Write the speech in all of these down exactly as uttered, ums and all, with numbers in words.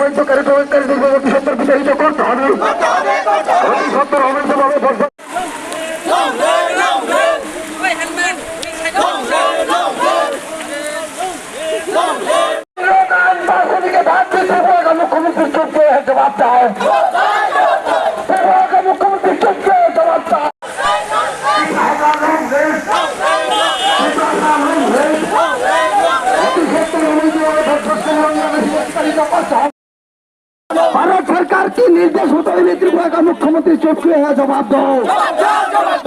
কার্যকারী প্রয়োগকারীদের অতি সত্বর বিতাড়িত করতে হবে। অতি সত্বর অবৈধভাবে বর্তমান মুখ্যমন্ত্রী চুপকে জবাব দাও। মুখ্যমন্ত্রী চুপকে জবাব দাও। भारत सरकार की निर्देश होते हुए त्रिपुरा का मुख्यमंत्री चुप क्यों है, जवाब दो।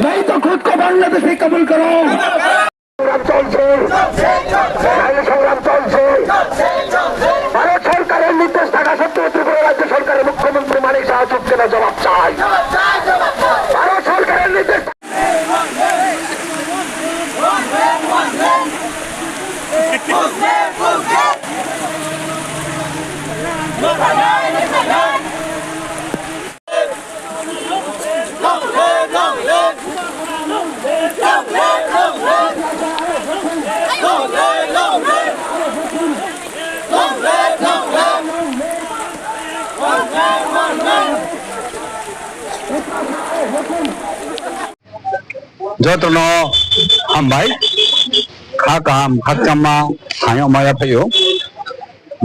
नहीं तो खुद को बांग्लादेशी कबूल करो। সংগ্রাম চলছে, আইনি সংগ্রাম চলছে। ভারত সরকারের নির্দেশ থাকা সত্ত্বেও ত্রিপুরা রাজ্য সরকারের মুখ্যমন্ত্রী মানিক সাহা চুপ কেন, জবাব চাই। ভারত সরকারের নির্দেশ Joto no hambai, kha kaham, khakchangma, phai yagma ya phai ou.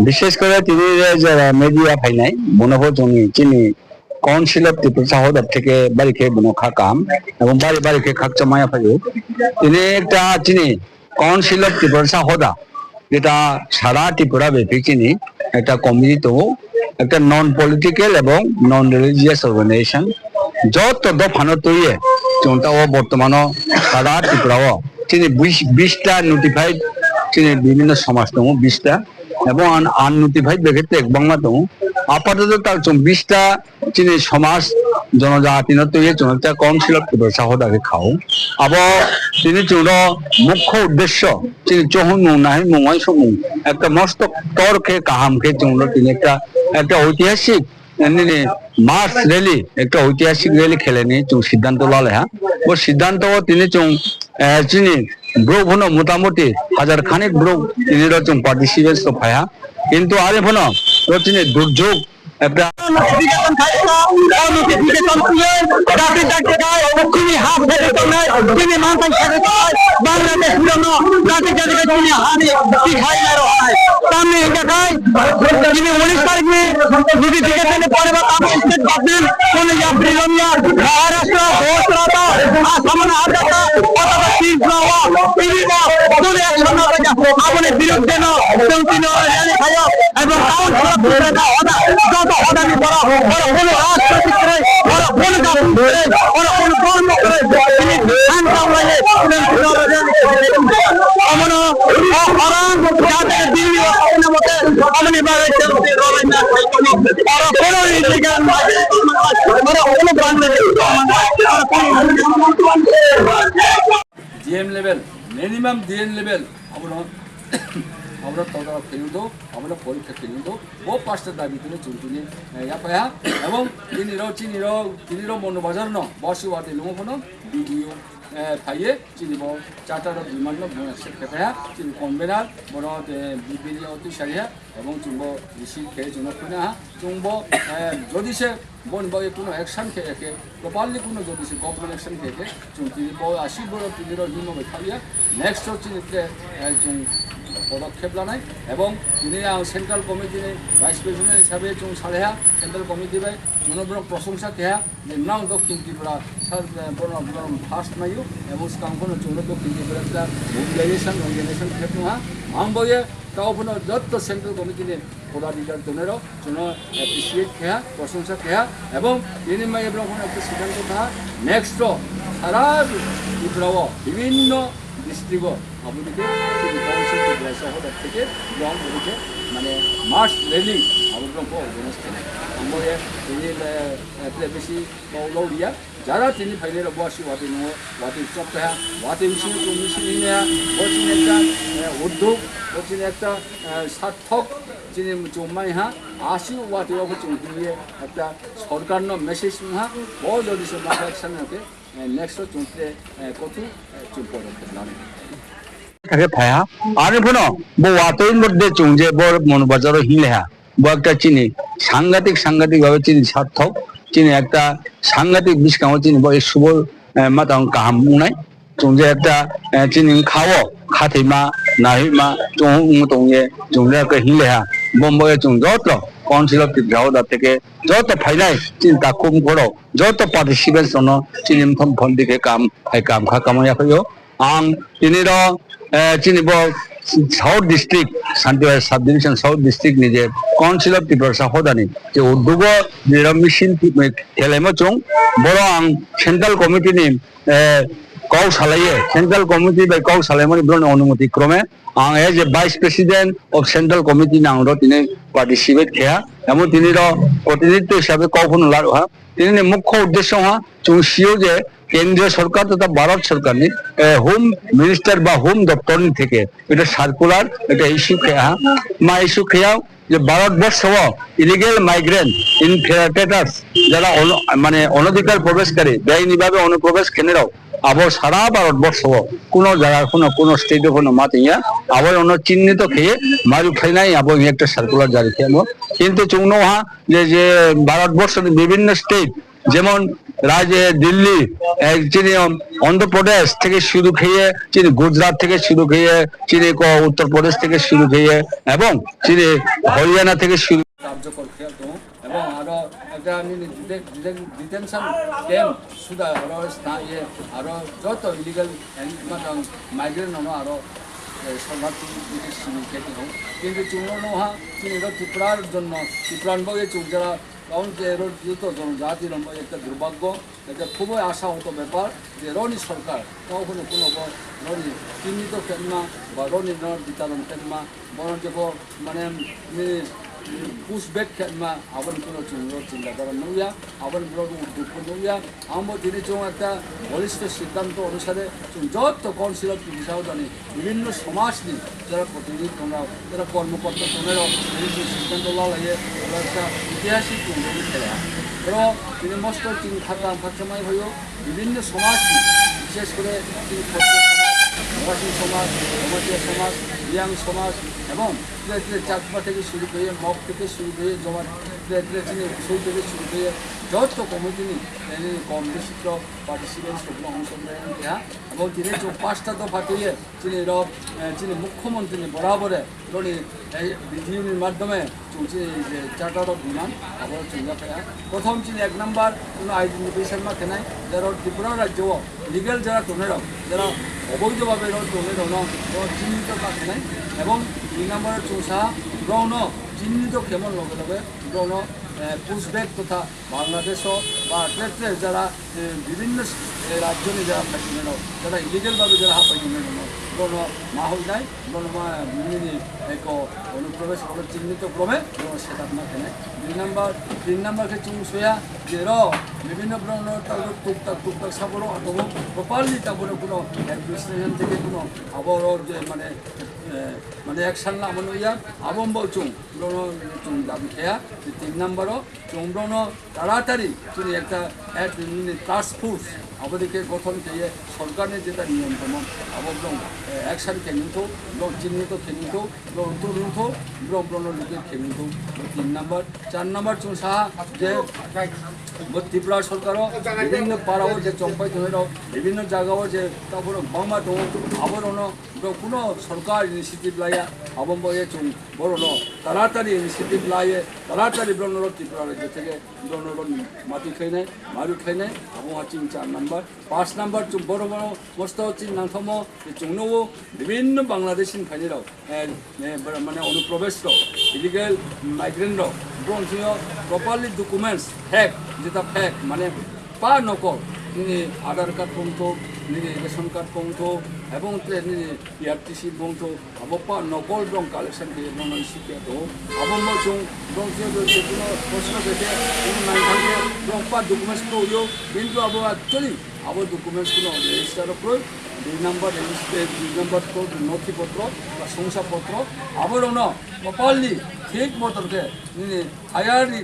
Bishesh kore tini je jora media phainai, bono pho chini, chini Council of Tiprasa Hoda theke bari khe bono kha kaham, ebong bari bari khe khakchangma ya phai ou. Tini ekta chini Council of Tiprasa Hoda, jeta sara Tripura bephi chini ekta committee tongo, ekta non political ebong non religious organization, joto dopha no tui ye, chung taoh wo bortomano sara Tripura wo chini bis, bis ta notified, chini bibhinno somaj tongo bis ta, ebong un-, unnotified bekhe tek bangma tongo. Apatoto ta chung bis ta chini somaj, jonojati no tui ye chung ekta Council of Tiprasa Hoda khe kha ou. Abo tini chung ro mukho uddesho, chini chohunmung, naimung, uaingsouhmung, ekta mosto ktor khe kaham khe chung ro tini ekta, ekta oitihasik, nini mass rally, ekta oitihasik rally khelai ni chung siddhanto lalai ha. Bo siddhanto wo tini chung, eh, chini brouh pho no motamoti hajar khanik brouh tini ro chung participants to phai ha. Kintu are pho no ro chini durjog ekta notification khai kha, o notification tui ye jati jati khai, chini ha phai tongnai, chini mantang khai tongnai, Bangladesh rao no jati jati khai chini ha ni tikhai nai rao hai. Tamni hingkha khai, chini unis tarik ni notification ni pore ba tamo state government, kono yapri lom ya, Maharashtra, Gujarat, Assam no ha jata, koto ba Tripura wo, tini bo, kono action no jata, abo ni birudde no, chwng tini rally khai ou. Ebong town khorok khorok hoda, joto hoda ni borok, borok bono rajniti kwrwi, borok bono jati kwrwi, borok bono dhormo kwrwi, bini han kaulai ye, omono, o orang, jati bini o kauna mote, omoni bagwi borok bono illegal, borok bono bangla, D M level, minimum D M level, abono, abono todarok khe do, abono porikha khe do, bo pasta dabi tini chung tini, eh, yaphai ha, ebong tini rok, chini rok, tini rok Mono Bazar no, Bosi Watwi lungmo phono, B D O, eh, phai ye, chini bo charter of demand no, bo accept khe phai ha, chini convener, bono, eh, B D O twi sari ha, ebong chwng bo receive khe chwng no phina ha. Chwng bo, eh, jodi se boni bagwi kuno action khe ya khe, properly kuno jodi se government action khe ya khe, chwng tini bo asi borok tini rok himo bai thang ya. Next o chini tre, eh, chwng podokkhep lanai. Ebong tini ang central committee ni vice president hisabe chwng salai ha, central committee bai chwng no borok prosongsa khe ha. Je nang Dokhin Tripura sar, eh, bono, bono first maio, ebong skang bono chwngno Dokhin Tripura ta mobilization, organization khe tong ha. Ang bo ye tao bono jotto central committee ni podadhikari tongnai rok chwngno appreciate khe ha, prosongsa khe ha, ebong tini mai borok bono ekta siddhanto kha ha, next o sara Tripura o bibhinno district o abo dike chini council Tripura sa hoda theke borok abo dike mane mass rally abo borok khe organize khe nai. Ang bo ye tini, eh, eh, tre bisi Bo lo ria, jara tini phainai rok bo asi watwi nungo, watwi chop kaiha, watwi msing tong msing hini ha, bo chini ekta, eh, uddog, bo chini ekta, eh, sarthok, chini chumai ha, asi watwi o bo chwng hini ekta sorkar no message wng ha, bo jodi se ma action no khe, eh, next o chwng tre, eh, kothu, eh, chwng podokkhep lani. Khe phai ha, ani phono bo watwi mode chwng je bo Mono Bazar o hini ha, bo ekta chini সাংঘাতিক সাংঘাতিক ভাবে chini sarthok, chini একটা সাংঘাতিক buskang wo chini bo এই শুভ, eh, matang kaham ongnai. Chung je একটা, eh, chini bkha wo khathoima, nahoihma, chung ong tong ye, chung je khe hinglai ha, bo bo ye chung joto Council of Tripura Hoda থেকে joto phainai chini takhu mkhu rao, joto participants rao no chini mthom mthom dei khe kam, hai kam kha kamo ya phai ou. Ang tini ro, eh, chini bo South District, Santibar Sub Division South District ni je Council of Tiprasa Hoda ni je uddog o je ro misil khelaimo chung, boro ang Central Committee ni, eh, kau salai ye, Central Committee bai kau salaimo ni boro ni onumoti krome ang as a Vice President of Central Committee ni ang ro tini participate khe ha, emo tini ro প্রতিনিধিত্ব হিসাবে kau pho no laruh ha. Tini ni মুখ্য উদ্দেশ্য ha, chung si ou je কেন্দ্রীয় সরকার তথা ভারত সরকার ni, eh, Home Minister ba Home দপ্তর ni থেকে একটা circular একটা issue khe ha, ma issue khe ha, যে Bharatvarsha wo illegal migrant, infiltrators, যারা অন-, মানে অনধিকার প্রবেশকারী, বেআইনি ভাবে অনুপ্রবেশ khenai rao, abo সারা ভারতবর্ষ wo কোনো জায়গা, কোনো, কোনো state o কোনো ma tong ya, abo rao no চিহ্নিত khe ye maru khlainai abo একটা circular জারি khemo. কিন্তু chung nuh ha, যে, যে ভারতবর্ষ ni বিভিন্ন state, যেমন রাজ্যে দিল্লি, eh, chini অন্ধ্রপ্রদেশ থেকে শুরু khe ye, chini গুজরাট থেকে শুরু khe ye, chini ko Uttar Pradesh থেকে শুরু khe ye, এবং chini হরিয়ানা থেকে শুরু কার্যকর khe tong ou, এবং aro একটা nini deten-, deten-, detention camp suda aro sna ye, aro joto illegal and, মানে, migrant no aro, eh, শরণার্থী যদি sini khe tong ou. কিন্তু chung no nuh ha, chini ro Tripura র জন্য, Tripura ni bagwi chung যারা কারণ যে এর যত জনজাতি রম্ব একটা দুর্ভাগ্য, একটা খুবই আশাহত ব্যাপার যে রনি সরকার কখনো কোনো ব-, রনি চিহ্নিত khenma বা রনি no বিতরণ khenma, বরং যে ব-, মানে, নি, নি push back khenma, abo ni কোনো chung ro চিন্তা ধারা নুয়া, abo ni bro dukho নুয়া, Abo tini chung একটা বলিষ্ঠ সিদ্ধান্ত অনুসারে chung joto Council of Tripura Hoda ni বিভিন্ন সমাজ ni যারা প্রতিনিধি tongnai rao, যারা কর্মকর্তা tongnai rao, tini chung সিদ্ধান্ত lalai ye, abo একটা ঐতিহাসিক chung tini khe ha. Aro tini mosto chini khakchang khakchangmai phai ou, বিভিন্ন সমাজ ni, বিশেষ করে chini Khotro সমাজ, Murasing সমাজ, Jamatia সমাজ, Reang সমাজ, এবং tre tre Chakma থেকে শুরু করে, Mog থেকে শুরু করে, জমা tre tre chini Bsoi থেকে শুরু করে, joto committee ni, tini কম বেশি তো participants rao no অংশগ্রহণ khe ha. Abo tini chung পাঁচটা দফা khe ye, chini ro, eh, chini মুখ্যমন্ত্রী ni বরাবরে, roni, eh, video ni মাধ্যমে chung chini je charter of demand, abo chung yaphai ha. প্রথম chini এক নম্বর, কোনো identification ma khenai, যারা ত্রিপুরা রাজ্য wo illegal যারা tongnai rao, যারা অবৈধভাবে ro tongnai rao no, ro চিহ্নিত ma khenai, এবং দুই নম্বর chung sa, brao no চিহ্নিত khemo loge loge, brao no, eh, push back তথা Bangladesh o ba tre tre যারা, eh, বিভিন্ন, eh, রাজ্য ni যারা phai tongnai rao, যারা illegal ভাবে যারা ha phai tongnai rao no, brao no ma hoihnai, brao no ma, nini, eko, অনুপ্রবেশ, brao no চিহ্নিত ক্রমে, brao no set up ma khenai. দুই নম্বর, তিন নম্বর khe chung soya, যে ro, বিভিন্ন brao no ta tuktak tuktak সাবরো আতঙ্ক, properly ta bono কোনো administration থেকে কোনো abo ro যে মানে, eh, মানে action lamo nuya, abo bo chung, brao no chung দাবি khe ha, তিন নম্বর o, chung brao no তাড়াতাড়ি chini একটা, এক nini task force, abo dei khe গঠন khe ye সরকার ni যেটা নিয়ম কানুন, abo brao, eh, action khe nung thou, brao চিহ্নিত khe nung thou, brao উত্তর nung thou, brao, brao no locate khe nung thou, bo তিন নম্বর. চার নম্বর chung sa ha, যে bo Tripura সরকার o বিভিন্ন পাড়া o je chongpai tongnai rao, বিভিন্ন জায়গা o je taoh bono bangma tong ou, abo rao no brao কোনো সরকার initiative la ya, abo bo ye chung brao no তাড়াতাড়ি initiative la ye, তাড়াতাড়ি brao no ro Tripura রাজ্য থেকে brao no ro ni matui khlainai, maru khlainai, abo ha chini চার নম্বর. পাঁচ নম্বর chung boro boro mosto chini nangthaomo, je chung no o বিভিন্ন Bangladesh ni phainai rao, eh, eh, মানে অনুপ্রবেশ rao, illegal migrant rao, brao ni thing yo properly documents, fake, যেটা fake, মানে পা নকল, nini Aadhaar card phongthou, nini ration card phongthou, এবং tre nini P R T C phongthou, abo পা নকল brao collection khe ye brao no issue khe tong ou. Abo bo chung brao thing yo je কোনো প্রশ্ন khe khe, কোনো nai thang khe, brao পা documents kroi ou, কিন্তু abo actually abo documents কোনো register o kroi, দুই নম্বর regis-, দুই নম্বর তো নথিপত্র বা শংসাপত্র, abo rao no properly ঠিক মতন khe nini higher ni